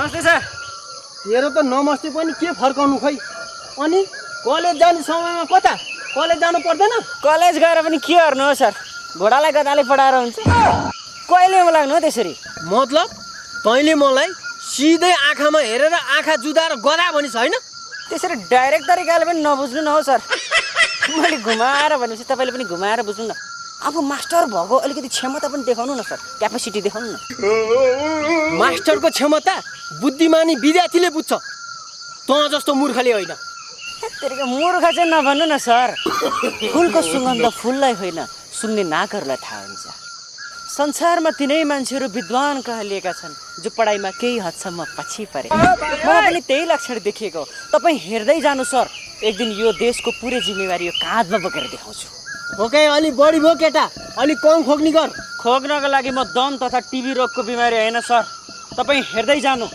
नमस्ते सर। तेरो त नमस्ते पनि के फर्काउनु खै। अनि कलेज जाने समयमा कता कलेज जानु पर्दैन? कलेज गएर पनि के गर्नु हो सर, घोडालाई गदाले पढाएर हुन्छ। कहिले लाग्नु हो त्यसरी? मतलब तैँले मलाई सिधै आँखामा हेरेर आँखा जुदाएर गदा भनिस् होइन? त्यसरी डाइरेक्ट तरिकाले पनि नबुझ्नु न हो सर। मैले घुमाएर भनेपछि तपाईँले पनि घुमाएर बुझ्नु न। अब मास्टर भएको अलिकति क्षमता पनि देखाउनु न सर, क्यापेसिटी देखाउनु न। मास्टरको क्षमता बुद्धिमानी विद्यार्थीले बुझ्छ, तँ जस्तो मूर्खले होइन। तेरिको मूर्ख चाहिँ नभन्नु न सर। फुलको सुगन्ध फुललाई होइन, सुन्ने नाकहरूलाई थाहा हुन्छ। संसारमा तिनै मान्छेहरू विद्वान कहलिएका छन् जो पढाइमा केही हदसम्म पछि परे। मलाई पनि त्यही लक्षण देखिएको। तपाईँ हेर्दै जानु सर, एक दिन यो देशको पुरै जिम्मेवारी यो काँधमा बोकेर देखाउँछु। ओके, अलि बढी भयो केटा, अलि कम खोक्नी गर। खोक्नको लागि म दम तथा टिबी रोगको बिमारी होइन सर। तपाईँ हेर्दै जानु,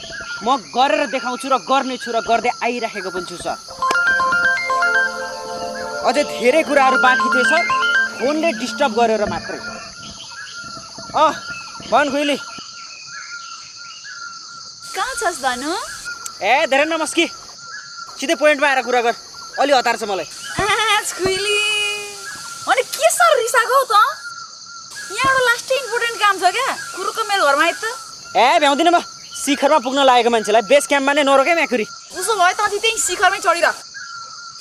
म गरेर देखाउँछु र गर्नेछु र गर्दै आइराखेको पनि छु सर। अझै धेरै कुराहरू बाँकी थिए सर, फोनले डिस्टर्ब गरेर मात्रै। भन खुइली। कहाँ छस् भानु? ए धेरै नमस्की, सिधै पोइन्टमा आएर कुरा गर। अलि हतार छ मलाई। खुइली अनि के सर रिसाको त? यहाँ एउटा लास्ट इम्पोर्टेन्ट काम छ क्या, कुरुको मेरो घरमा आइ त। ए भ्याउँदिनँ म, शिखरमा पुग्न लागेको मान्छेलाई बेस क्याम्पमा नै नरोके म्याकुरी। उसो भए त अझै त्यही शिखरमै चढिरह,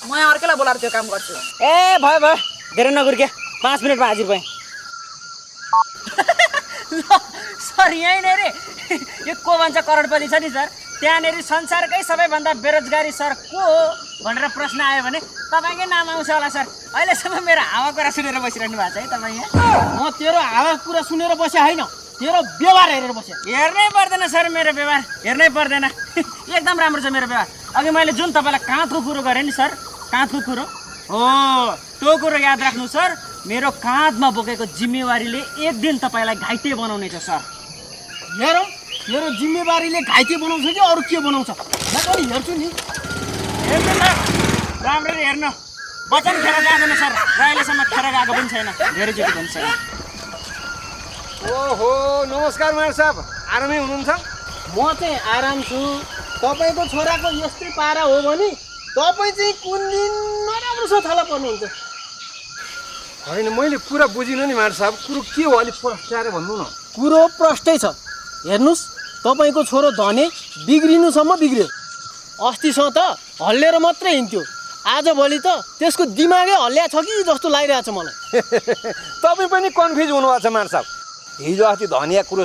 म यहाँ अर्कैलाई बोलाएर त्यो काम गर्छु। ए भयो भयो, धेरै नगुर्के, 5 मिनटमा हाजिर भएँ। सर यहीँ नै रे, यो को भन्छ करोडपति छ नि सर, त्यहाँनिर संसारकै सबैभन्दा बेरोजगारी सर को हो भनेर प्रश्न आयो भने तपाईँकै नाम आउँछ होला सर। अहिलेसम्म मेरो हावा कुरा सुनेर बसिरहनु भएको छ है तपाईँ यहाँ। म तेरो हावा कुरा सुनेर बसे होइन, तेरो व्यवहार हेरेर बसे। हेर्नै पर्दैन सर मेरो व्यवहार, हेर्नै पर्दैन। एकदम राम्रो छ मेरो व्यवहार। अघि मैले जुन तपाईँलाई काँधको कुरो गरेँ नि सर, काँधको कुरो हो, त्यो कुरो याद राख्नु सर। मेरो काँधमा बोकेको जिम्मेवारीले एक दिन तपाईँलाई घाइते बनाउनेछ सर। हेरौँ मेरो जिम्मेवारीले घाइते बनाउँछ कि अरू के बनाउँछ, म पनि हेर्छु नि। हेर्नु न, राम्ररी हेर्नु, वचन खेर जाँदैन सर, र अहिलेसम्म खेर गएको पनि छैन, धेरैचोटि पनि छैन। ओहो नमस्कार मायर साहब, आरामै हुनुहुन्छ? म चाहिँ आराम छु। तपाईँको छोराको यस्तै पारा हो भने तपाईँ चाहिँ कुन दिन नराम्रो छ थाला पर्नुहुन्छ। होइन मैले कुरा बुझिनँ नि मायर साहब, कुरो के हो अलिक प्रष्टाएर भन्नु न। कुरो प्रष्टै छ, हेर्नुहोस् तपाईँको छोरो धने बिग्रिनुसम्म बिग्रियो। अस्तिसम्म त हल्लिएर मात्रै हिँड्थ्यो, आजभोलि त त्यसको दिमागै हल्ल्या छ कि जस्तो लागिरहेछ मलाई। तपाईँ पनि कन्फ्युज हुनुभएको छ मायर साहब। हिजो अस्ति धनिया कुरो